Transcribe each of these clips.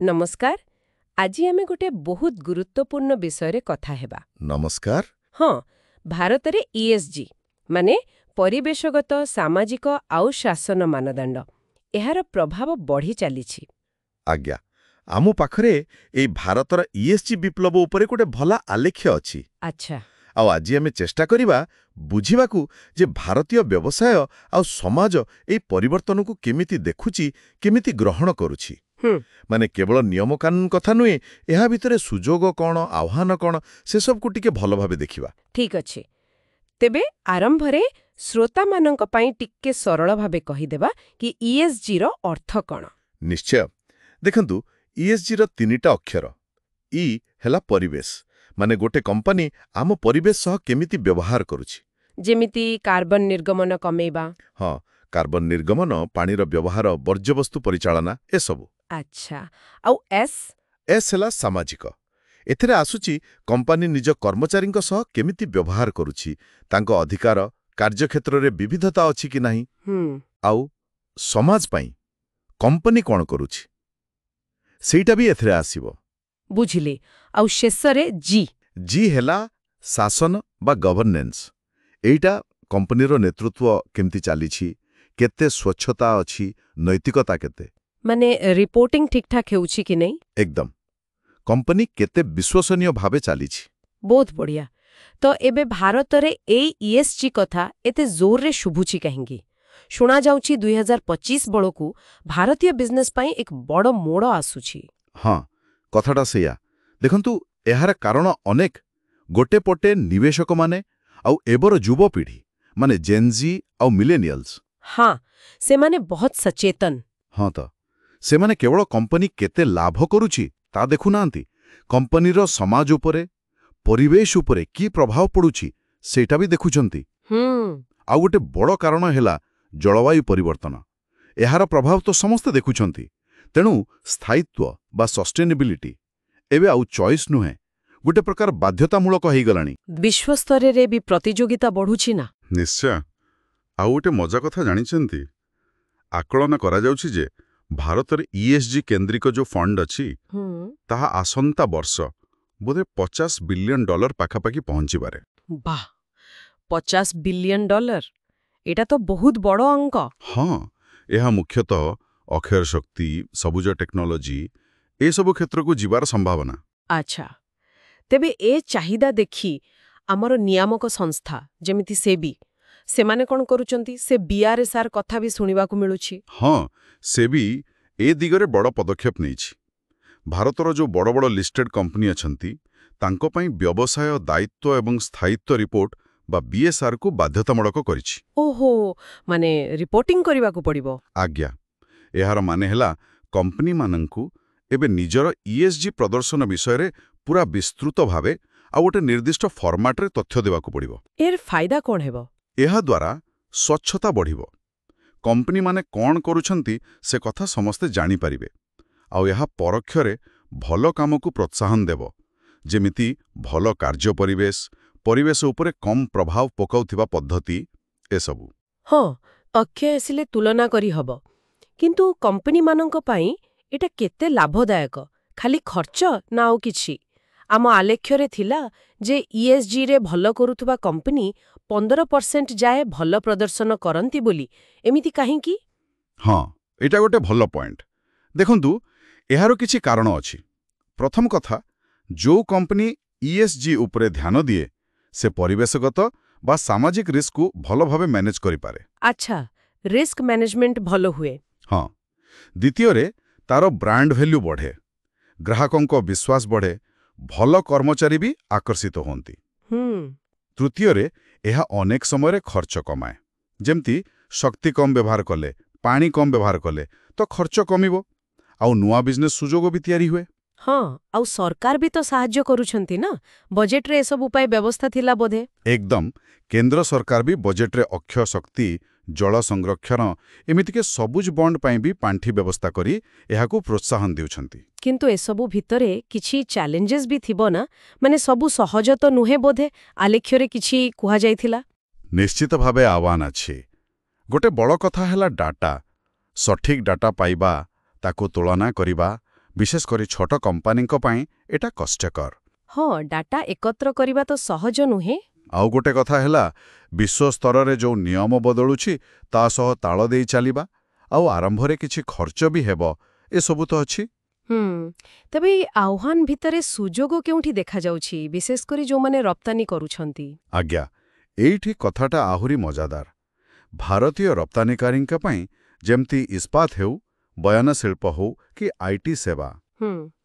ନମସ୍କାର। ଆଜି ଆମେ ଗୋଟେ ବହୁତ ଗୁରୁତ୍ୱପୂର୍ଣ୍ଣ ବିଷୟରେ କଥା ହେବା। ନମସ୍କାର। ହଁ, ଭାରତରେ ଇଏସଜି ମାନେ ପରିବେଶଗତ, ସାମାଜିକ ଆଉ ଶାସନ ମାନଦଣ୍ଡ, ଏହାର ପ୍ରଭାବ ବଢ଼ି ଚାଲିଛି। ଆଜ୍ଞା, ଆମ ପାଖରେ ଏଇ ଭାରତର ଇଏସଜି ବିପ୍ଳବ ଉପରେ ଗୋଟେ ଭଲ ଆଲେଖ୍ୟ ଅଛି। ଆଉ ଆଜି ଆମେ ଚେଷ୍ଟା କରିବା ବୁଝିବାକୁ ଯେ ଭାରତୀୟ ବ୍ୟବସାୟ ଆଉ ସମାଜ ଏଇ ପରିବର୍ତ୍ତନକୁ କେମିତି ଦେଖୁଛି, କେମିତି ଗ୍ରହଣ କରୁଛି। ମାନେ କେବଳ ନିୟମକାନୁନ କଥା ନୁହେଁ, ଏହା ଭିତରେ ସୁଯୋଗ କ'ଣ, ଆହ୍ୱାନ କ'ଣ, ସେସବୁକୁ ଟିକେ ଭଲ ଭାବେ ଦେଖିବା। ଠିକ୍ ଅଛି। ତେବେ ଆରମ୍ଭରେ ଶ୍ରୋତାମାନଙ୍କ ପାଇଁ ଟିକେ ସରଳ ଭାବେ କହିଦେବା କି ଇଏସଜି ର ଅର୍ଥ କ'ଣ? ନିଶ୍ଚୟ। ଦେଖନ୍ତୁ, ଇଏସଜିର ତିନିଟା ଅକ୍ଷର। ଇ ହେଲା ପରିବେଶ, ମାନେ ଗୋଟେ କମ୍ପାନୀ ଆମ ପରିବେଶ ସହ କେମିତି ବ୍ୟବହାର କରୁଛି। ଯେମିତି କାର୍ବନ ନିର୍ଗମନ କମେଇବା। ହଁ, କାର୍ବନ ନିର୍ଗମନ, ପାଣିର ବ୍ୟବହାର, ବର୍ଜ୍ୟବସ୍ତୁ ପରିଚାଳନା, ଏସବୁ। ଆଚ୍ଛା, ଆଉ ଏସ୍? ଏସ୍ ହେଲା ସାମାଜିକ। ଏଥିରେ ଆସୁଛି କମ୍ପାନୀ ନିଜ କର୍ମଚାରୀଙ୍କ ସହ କେମିତି ବ୍ୟବହାର କରୁଛି, ତାଙ୍କ ଅଧିକାର, କାର୍ଯ୍ୟକ୍ଷେତ୍ରରେ ବିବିଧତା ଅଛି କି ନାହିଁ। ଆଉ ସମାଜ ପାଇଁ କମ୍ପାନୀ କ'ଣ କରୁଛି, ସେଇଟା ବି ଏଥିରେ ଆସିବ। ବୁଝିଲି। ଆଉ ଶେଷରେ ଜି? ଜି ହେଲା ଶାସନ ବା ଗଭର୍ଣ୍ଣାନ୍ସ। ଏଇଟା କମ୍ପାନୀର ନେତୃତ୍ୱ କେମିତି ଚାଲିଛି, କେତେ ସ୍ୱଚ୍ଛତା ଅଛି, ନୈତିକତା କେତେ। ମାନେ ରିପୋର୍ଟିଂ ଠିକଠାକ ହେଉଛି କି ନାହିଁ? ଏକଦମ। କମ୍ପାନୀ କେତେ ବିଶ୍ୱସନୀୟ ଭାବେ ଚାଲିଛି। ବହୁତ ବଢ଼ିଆ। ତ ଏବେ ଭାରତରେ ଏଇ ଇଏସଜି କଥା ଏତେ ଜୋରରେ ଶୁଭୁଛି କାହିଁକି? ଶୁଣାଯାଉଛି 2025 ବେଳକୁ ଭାରତୀୟ ବିଜନେସ୍ ପାଇଁ ଏକ ବଡ଼ ମୋଡ଼ ଆସୁଛି। ହଁ, କଥାଟା ସେଇଆ। ଦେଖନ୍ତୁ, ଏହାର କାରଣ ଅନେକ। ଗୋଟେ ପଟେ ନିବେଶକମାନେ ଆଉ ଏବର ଯୁବପିଢ଼ି, ମାନେ ଜେନ୍ଜି ଆଉ ମିଲେନିୟଲ୍ସ। ହଁ, ସେମାନେ ବହୁତ ସଚେତନ। ହଁ ତ, ସେମାନେ କେବଳ କମ୍ପାନୀ କେତେ ଲାଭ କରୁଛି ତା ଦେଖୁନାହାନ୍ତି, କମ୍ପାନୀର ସମାଜ ଉପରେ, ପରିବେଶ ଉପରେ କି ପ୍ରଭାବ ପଡୁଛି, ସେଇଟା ବି ଦେଖୁଛନ୍ତି। ଆଉ ଗୋଟେ ବଡ଼ କାରଣ ହେଲା ଜଳବାୟୁ ପରିବର୍ତ୍ତନ। ଏହାର ପ୍ରଭାବ ତ ସମସ୍ତେ ଦେଖୁଛନ୍ତି। ତେଣୁ ସ୍ଥାୟିତ୍ୱ ବା ସଷ୍ଟେନେବିଲିଟି ଏବେ ଆଉ ଚଏସ୍ ନୁହେଁ, ଗୋଟେ ପ୍ରକାର ବାଧ୍ୟତାମୂଳକ ହେଇଗଲାଣି। ବିଶ୍ୱସ୍ତରରେ ବି ପ୍ରତିଯୋଗିତା ବଢ଼ୁଛି ନା? ନିଶ୍ଚୟ। ଆଉ ଗୋଟେ ମଜା କଥା ଜାଣିଛନ୍ତି? ଆକଳନ କରାଯାଉଛି ଯେ ଭାରତରେ ଇଏସଜି କେନ୍ଦ୍ରିକ ଯୋଉ ଫଣ୍ଡ ଅଛି, ତାହା ଆସନ୍ତା ବର୍ଷ ବୋଧେ 50 ବିଲିୟନ ଡଲାର ପାଖାପାଖି ପହଞ୍ଚିପାରେ। ବାଃ, 50 ବିଲିୟନ ଡଲାର! ଏଇଟା ତ ବହୁତ ବଡ଼ ଅଙ୍କ। ହଁ, ଏହା ମୁଖ୍ୟତଃ ଅକ୍ଷୟ ଶକ୍ତି, ସବୁଜ ଟେକ୍ନୋଲୋଜି, ଏସବୁ କ୍ଷେତ୍ରକୁ ଯିବାର ସମ୍ଭାବନା। ଆଚ୍ଛା, ତେବେ ଏ ଚାହିଦା ଦେଖି ଆମର ନିୟାମକ ସଂସ୍ଥା, ଯେମିତି ସେବି, ସେମାନେ କ'ଣ କରୁଛନ୍ତି? ସେ ବିଆରଏସ୍ଆର୍ କଥା ବି ଶୁଣିବାକୁ ମିଳୁଛି। ହଁ, ସେବି ଏ ଦିଗରେ ବଡ଼ ପଦକ୍ଷେପ ନେଇଛି। ଭାରତର ଯୋଉ ବଡ଼ ବଡ଼ ଲିଷ୍ଟେଡ୍ କମ୍ପାନୀ ଅଛନ୍ତି, ତାଙ୍କ ପାଇଁ ବ୍ୟବସାୟ ଦାୟିତ୍ୱ ଏବଂ ସ୍ଥାୟିତ୍ୱ ରିପୋର୍ଟ ବା ବିଏସ୍ଆର୍କୁ ବାଧ୍ୟତାମୂଳକ କରିଛି। ଓହୋ, ମାନେ ରିପୋର୍ଟିଂ କରିବାକୁ ପଡ଼ିବ। ଆଜ୍ଞା। ଏହାର ମାନେ ହେଲା କମ୍ପାନୀମାନଙ୍କୁ ଏବେ ନିଜର ଇଏସଜି ପ୍ରଦର୍ଶନ ବିଷୟରେ ପୁରା ବିସ୍ତୃତ ଭାବେ ଆଉ ଗୋଟେ ନିର୍ଦ୍ଦିଷ୍ଟ ଫର୍ମାଟରେ ତଥ୍ୟ ଦେବାକୁ ପଡ଼ିବ। ଏର ଫାଇଦା କ'ଣ ହେବ? ଏହାଦ୍ୱାରା ସ୍ୱଚ୍ଛତା ବଢ଼ିବ। କମ୍ପାନୀମାନେ କ'ଣ କରୁଛନ୍ତି, ସେ କଥା ସମସ୍ତେ ଜାଣିପାରିବେ। ଆଉ ଏହା ପରୋକ୍ଷରେ ଭଲ କାମକୁ ପ୍ରୋତ୍ସାହନ ଦେବ, ଯେମିତି ଭଲ କାର୍ଯ୍ୟ ପରିବେଶ, ପରିବେଶ ଉପରେ କମ୍ ପ୍ରଭାବ ପକାଉଥିବା ପଦ୍ଧତି, ଏସବୁ। ହଁ, ତଥ୍ୟ ଆସିଲେ ତୁଳନା କରିହବ। କିନ୍ତୁ କମ୍ପାନୀମାନଙ୍କ ପାଇଁ ଏଇଟା କେତେ ଲାଭଦାୟକ? ଖାଲି ଖର୍ଚ୍ଚ ନା ଆଉ କିଛି? ଆମ ଆଲେଖ୍ୟରେ ଥିଲା ଯେ ଇଏସଜିରେ ଭଲ କରୁଥିବା କମ୍ପାନୀ 15% ଯାଏ ଭଲ ପ୍ରଦର୍ଶନ କରନ୍ତି ବୋଲି। ଏମିତି କାହିଁକି? ହଁ, ଏଇଟା ଗୋଟେ ଭଲ ପଏଣ୍ଟ। ଦେଖନ୍ତୁ, ଏହାର କିଛି କାରଣ ଅଛି। ପ୍ରଥମ କଥା, ଯୋଉ କମ୍ପାନୀ ଇଏସଜି ଉପରେ ଧ୍ୟାନ ଦିଏ, ସେ ପରିବେଶଗତ ବା ସାମାଜିକ ରିସ୍କକୁ ଭଲ ଭାବେ ମ୍ୟାନେଜ କରିପାରେ। ଆଚ୍ଛା, ରିସ୍କ ମ୍ୟାନେଜମେଣ୍ଟ ଭଲ ହୁଏ। ହଁ। ଦ୍ୱିତୀୟରେ, ତାର ବ୍ରାଣ୍ଡ ଭ୍ୟାଲ୍ୟୁ ବଢ଼େ, ଗ୍ରାହକଙ୍କ ବିଶ୍ୱାସ ବଢ଼େ, ଭଲ କର୍ମଚାରୀ ବି ଆକର୍ଷିତ ହୁଅନ୍ତି। ତୃତୀୟରେ, ଏହା ଅନେକ ସମୟରେ ଖର୍ଚ୍ଚ କମାଏ। ଯେମିତି ଶକ୍ତି କମ୍ ବ୍ୟବହାର କଲେ, ପାଣି କମ୍ ବ୍ୟବହାର କଲେ ତ ଖର୍ଚ୍ଚ କମିବ। ଆଉ ନୂଆ ବିଜନେସ୍ ସୁଯୋଗ ବି ତିଆରି ହୁଏ। ହଁ, ଆଉ ସରକାର ବି ତ ସାହାଯ୍ୟ କରୁଛନ୍ତି ନା? ବଜେଟରେ ଏସବୁ ପାଇଁ ବ୍ୟବସ୍ଥା ଥିଲା ବୋଧେ? ଏକଦମ। କେନ୍ଦ୍ର ସରକାର ବି ବଜେଟରେ ଅକ୍ଷୟ ଶକ୍ତି, ଜଳ ସଂରକ୍ଷଣ, ଏମିତିକି ସବୁଜ ବଣ୍ଡ ପାଇଁ ବି ପାଣ୍ଠି ବ୍ୟବସ୍ଥା କରି ଏହାକୁ ପ୍ରୋତ୍ସାହନ ଦେଉଛନ୍ତି। କିନ୍ତୁ ଏସବୁ ଭିତରେ କିଛି ଚ୍ୟାଲେଞ୍ଜେସ୍ ବି ଥିବ ନା? ମାନେ ସବୁ ସହଜ ତ ନୁହେଁ ବୋଧେ? ଆଲେଖ୍ୟରେ କିଛି କୁହାଯାଇଥିଲା। ନିଶ୍ଚିତ ଭାବେ ଆହ୍ୱାନ ଅଛି। ଗୋଟେ ବଡ଼ କଥା ହେଲା ଡାଟା। ସଠିକ୍ ଡାଟା ପାଇବା, ତାକୁ ତୁଳନା କରିବା, ବିଶେଷ କରି ଛୋଟ କମ୍ପାନୀଙ୍କ ପାଇଁ ଏଟା କଷ୍ଟକର। ହଁ, ଡାଟା ଏକତ୍ର କରିବା ତ ସହଜ ନୁହେଁ। ଆଉ ଗୋଟେ କଥା ହେଲା, ବିଶ୍ୱ ସ୍ତରରେ ଯୋଉ ନିୟମ ବଦଳୁଛି ତା ସହ ତାଳ ଦେଇ ଚାଲିବା, ଆଉ ଆରମ୍ଭରେ କିଛି ଖର୍ଚ୍ଚ ବି ହେବ, ଏସବୁ ତ ଅଛି। ତେବେ ଏଇ ଆହ୍ୱାନ ଭିତରେ ସୁଯୋଗ କେଉଁଠି ଦେଖାଯାଉଛି, ବିଶେଷ କରି ଯୋଉମାନେ ରପ୍ତାନି କରୁଛନ୍ତି? ଆଜ୍ଞା, ଏଇଠି କଥାଟା ଆହୁରି ମଜାଦାର। ଭାରତୀୟ ରପ୍ତାନିକାରୀଙ୍କ ପାଇଁ, ଯେମିତି ଇସ୍ପାତ ହେଉ, ବୟନ ଶିଳ୍ପ ହେଉ କି IT ସେବା,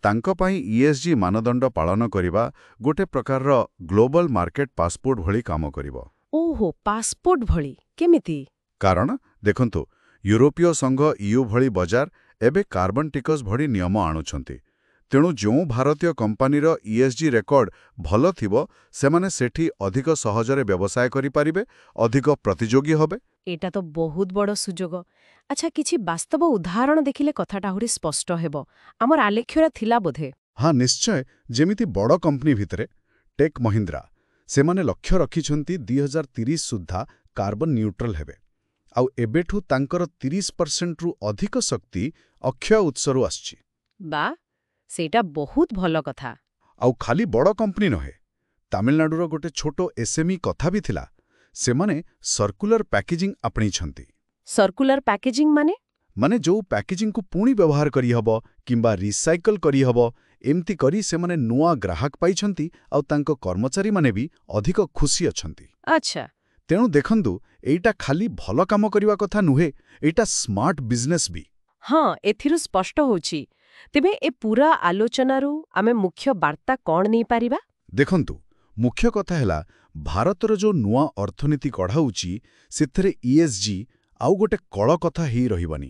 ତାଙ୍କ ପାଇଁ ଇଏସଜି ମାନଦଣ୍ଡ ପାଳନ କରିବା ଗୋଟେ ପ୍ରକାରର ଗ୍ଲୋବାଲ ମାର୍କେଟ ପାସପୋର୍ଟ ଭଳି କାମ କରିବ। ଓହୋ, ପାସପୋର୍ଟ ଭଳି। କେମିତି? କାରଣ ଦେଖନ୍ତୁ, ୟୁରୋପୀୟ ସଂଘ ଇୟୁ ଭଳି ବଜାର ଏବେ କାର୍ବନ ଟିକସ ଭଳି ନିୟମ ଆଣୁଛନ୍ତି। ତେଣୁ ଯେଉଁ ଭାରତୀୟ କମ୍ପାନୀର ଇଏସଜି ରେକର୍ଡ ଭଲ ଥିବ, ସେମାନେ ସେଠି ଅଧିକ ସହଜରେ ବ୍ୟବସାୟ କରିପାରିବେ, ଅଧିକ ପ୍ରତିଯୋଗୀ ହେବେ। ଏଇଟା ତ ବହୁତ ବଡ଼ ସୁଯୋଗ। ଆଚ୍ଛା, କିଛି ବାସ୍ତବ ଉଦାହରଣ ଦେଖିଲେ କଥାଟା ଆହୁରି ସ୍ପଷ୍ଟ ହେବ। ଆମର ଆଲେଖ୍ୟରେ ଥିଲା ବୋଧେ। ହଁ, ନିଶ୍ଚୟ। ଯେମିତି ବଡ଼ କମ୍ପାନୀ ଭିତରେ ଟେକ୍ ମହିନ୍ଦ୍ରା। ସେମାନେ ଲକ୍ଷ୍ୟ ରଖିଛନ୍ତି 2030 ସୁଦ୍ଧା କାର୍ବନ ନ୍ୟୁଟ୍ରାଲ ହେବେ। ଆଉ ଏବେଠୁ ତାଙ୍କର 30%ରୁ ଅଧିକ ଶକ୍ତି ଅକ୍ଷୟ ଉତ୍ସରୁ ଆସୁଛି। ବାଃ, ସେଇଟା ବହୁତ ଭଲ କଥା। ଆଉ ଖାଲି ବଡ଼ କମ୍ପାନୀ ନୁହେଁ, ତାମିଲନାଡୁର ଗୋଟେ ଛୋଟ ଏସ୍ଏମ୍ଇ କଥା ବି ଥିଲା। ସେମାନେ ସର୍କୁଲାର ପ୍ୟାକେଜିଂ ଆପଣେଇଛନ୍ତି। ସର୍କୁଲାର ପ୍ୟାକେଜିଂ ମାନେ? ମାନେ ଯୋଉ ପ୍ୟାକେଜିଂକୁ ପୁଣି ବ୍ୟବହାର କରିହେବ କିମ୍ବା ରିସାଇକଲ୍ କରିହେବ। ଏମିତି କରି ସେମାନେ ନୂଆ ଗ୍ରାହକ ପାଇଛନ୍ତି, ଆଉ ତାଙ୍କ କର୍ମଚାରୀମାନେ ବି ଅଧିକ ଖୁସି ଅଛନ୍ତି। ତେଣୁ ଦେଖନ୍ତୁ, ଏଇଟା ଖାଲି ଭଲ କାମ କରିବା କଥା ନୁହେଁ, ଏଇଟା ସ୍ମାର୍ଟ ବିଜନେସ୍ ବି। ହଁ, ଏଥିରୁ ସ୍ପଷ୍ଟ ହେଉଛି। ତେବେ ଏ ପୁରା ଆଲୋଚନାରୁ ଆମେ ମୁଖ୍ୟ ବାର୍ତ୍ତା କ'ଣ ନେଇପାରିବା? ଦେଖନ୍ତୁ, ମୁଖ୍ୟ କଥା ହେଲା, ଭାରତର ଯୋଉ ନୂଆ ଅର୍ଥନୀତି ଗଢ଼ାଉଛି, ସେଥିରେ ଇଏସଜି ଆଉ ଗୋଟେ କଳ କଥା ହେଇ ରହିବନି।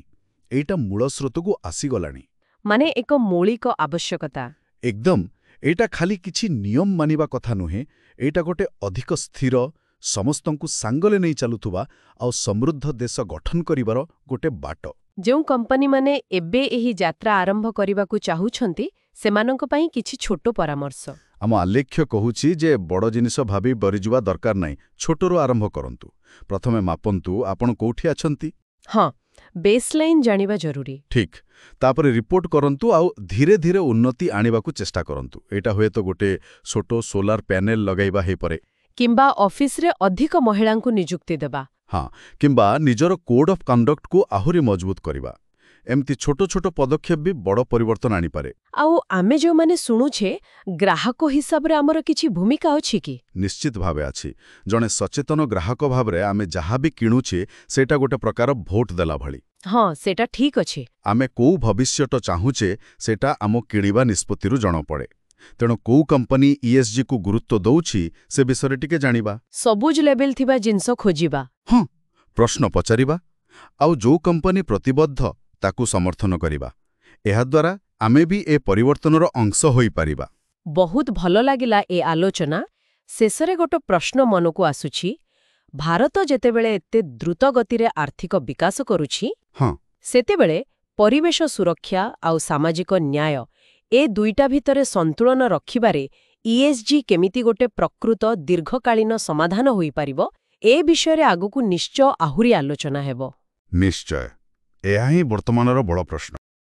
ଏଇଟା ମୂଳ ସ୍ରୋତକୁ ଆସିଗଲାଣି। ମାନେ ଏକ ମୌଳିକ ଆବଶ୍ୟକତା। ଏକଦମ। ଏଇଟା ଖାଲି କିଛି ନିୟମ ମାନିବା କଥା ନୁହେଁ, ଏଇଟା ଗୋଟେ ଅଧିକ ସ୍ଥିର, ସମସ୍ତଙ୍କୁ ସାଙ୍ଗରେ ନେଇ ଚାଲୁଥିବା ଆଉ ସମୃଦ୍ଧ ଦେଶ ଗଠନ କରିବାର ଗୋଟେ ବାଟ। ଯେଉଁ କମ୍ପାନୀମାନେ ଏବେ ଏହି ଯାତ୍ରା ଆରମ୍ଭ କରିବାକୁ ଚାହୁଁଛନ୍ତି, ସେମାନଙ୍କ ପାଇଁ କିଛି ଛୋଟ ପରାମର୍ଶ? ଆମ ଆଲେଖ୍ୟ କହୁଛି ଯେ ବଡ଼ ଜିନିଷ ଭାବି ଡରିଯିବା ଦରକାର ନାହିଁ। ଛୋଟରୁ ଆରମ୍ଭ କରନ୍ତୁ। ପ୍ରଥମେ ମାପନ୍ତୁ ଆପଣ କୋଉଠି ଅଛନ୍ତି। ହଁ, ବେସଲାଇନ୍ ଜାଣିବା ଜରୁରୀ। ଠିକ୍। ତାପରେ ରିପୋର୍ଟ କରନ୍ତୁ ଆଉ ଧୀରେ ଧୀରେ ଉନ୍ନତି ଆଣିବାକୁ ଚେଷ୍ଟା କରନ୍ତୁ। ଏଇଟା ହୁଏତ ଗୋଟେ ଛୋଟ ସୋଲାର ପ୍ୟାନେଲ ଲଗାଇବା ହେଇପାରେ। କିମ୍ବା ଅଫିସରେ ଅଧିକ ମହିଳାଙ୍କୁ ନିଯୁକ୍ତି ଦେବା। ହଁ, କିମ୍ବା ନିଜର କୋଡ୍ ଅଫ୍ କଣ୍ଡକ୍ଟକୁ ଆହୁରି ମଜବୁତ କରିବା। ଏମିତି ଛୋଟ ଛୋଟ ପଦକ୍ଷେପ ବି ବଡ଼ ପରିବର୍ତ୍ତନ ଆଣିପାରେ। ଆଉ ଆମେ ଯେଉଁମାନେ ଶୁଣୁଛେ, ଗ୍ରାହକ ହିସାବରେ ଆମର କିଛି ଭୂମିକା ଅଛି କି? ନିଶ୍ଚିତ ଭାବେ ଅଛି। ଜଣେ ସଚେତନ ଗ୍ରାହକ ଭାବରେ ଆମେ ଯାହା ବି କିଣୁଛେ, ସେଇଟା ଗୋଟେ ପ୍ରକାର ଭୋଟ ଦେଲା ଭଳି। ହଁ, ସେଇଟା ଠିକ୍ ଅଛି। ଆମେ କୋଉ ଭବିଷ୍ୟତ ଚାହୁଁଛେ, ସେଇଟା ଆମ କିଣିବା ନିଷ୍ପତ୍ତିରୁ ଜଣାପଡ଼େ। ତେଣୁ କୋଉ କମ୍ପାନୀ ଇଏସଜିକୁ ଗୁରୁତ୍ୱ ଦଉଛି, ସେ ବିଷୟରେ ଟିକେ ଜାଣିବା। ସବୁଜ ଲେବେଲ ଥିବା ଜିନିଷ ଖୋଜିବା। ହଁ, ପ୍ରଶ୍ନ ପଚାରିବା ଆଉ ଯୋଉ କମ୍ପାନୀ ପ୍ରତିବଦ୍ଧ, ତାକୁ ସମର୍ଥନ କରିବା। ଏହାଦ୍ୱାରା ଆମେ ବି ଏ ପରିବର୍ତ୍ତନର ଅଂଶ ହୋଇପାରିବା। ବହୁତ ଭଲ ଲାଗିଲା ଏ ଆଲୋଚନା। ଶେଷରେ ଗୋଟେ ପ୍ରଶ୍ନ ମନକୁ ଆସୁଛି। ଭାରତ ଯେତେବେଳେ ଏତେ ଦ୍ରୁତ ଗତିରେ ଆର୍ଥିକ ବିକାଶ କରୁଛି, ସେତେବେଳେ ପରିବେଶ ସୁରକ୍ଷା ଆଉ ସାମାଜିକ ନ୍ୟାୟ, ଏ ଦୁଇଟା ଭିତରେ ସନ୍ତୁଳନ ରଖିବାରେ ଇଏସଜି କେମିତି ଗୋଟେ ପ୍ରକୃତ ଦୀର୍ଘକାଳୀନ ସମାଧାନ ହୋଇପାରିବ, ଏ ବିଷୟରେ ଆଗକୁ ନିଶ୍ଚୟ ଆହୁରି ଆଲୋଚନା ହେବ। ନିଶ୍ଚୟ। ଏହା ହିଁ ବର୍ତ୍ତମାନର ବଡ଼ ପ୍ରଶ୍ନ।